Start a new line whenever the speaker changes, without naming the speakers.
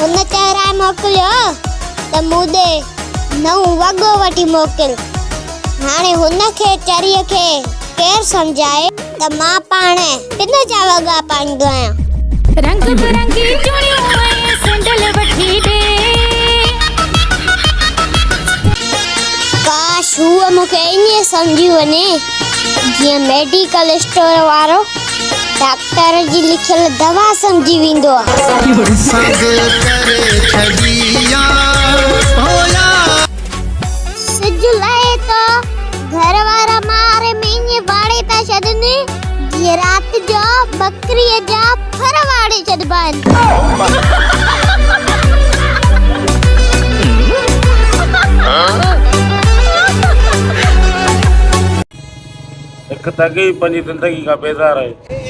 هن چورائي موڪليو ته مون ڏي نئون وڳو وٺي موڪل. هاڻي هن کي چريء کي ڪير سمجهائي ته مان پاڻ پن جا وڳا پائيندو آهيان.
رنگ برنگي چوڙيون ۽ سينڊل وٺي ڏي.
ڪاش هوء مون کي ائين سمجهي وڃي جيئن ميڊيڪل اسٽور وارو ڊاڪٽر جي لکيل دوا سمجهي ويندو آهي.
سنگ ڪري ڇڏي آ هويا.
سج لهي ٿو، گهر وارا ماري ۾ ائين واڙي ٿا ڇڏن جيئن رات جو ٻڪريء جا ڦر واڙي ڇڏبا آهن.
هڪ تڳي پنهنجي زندگي کان بيزار آهي.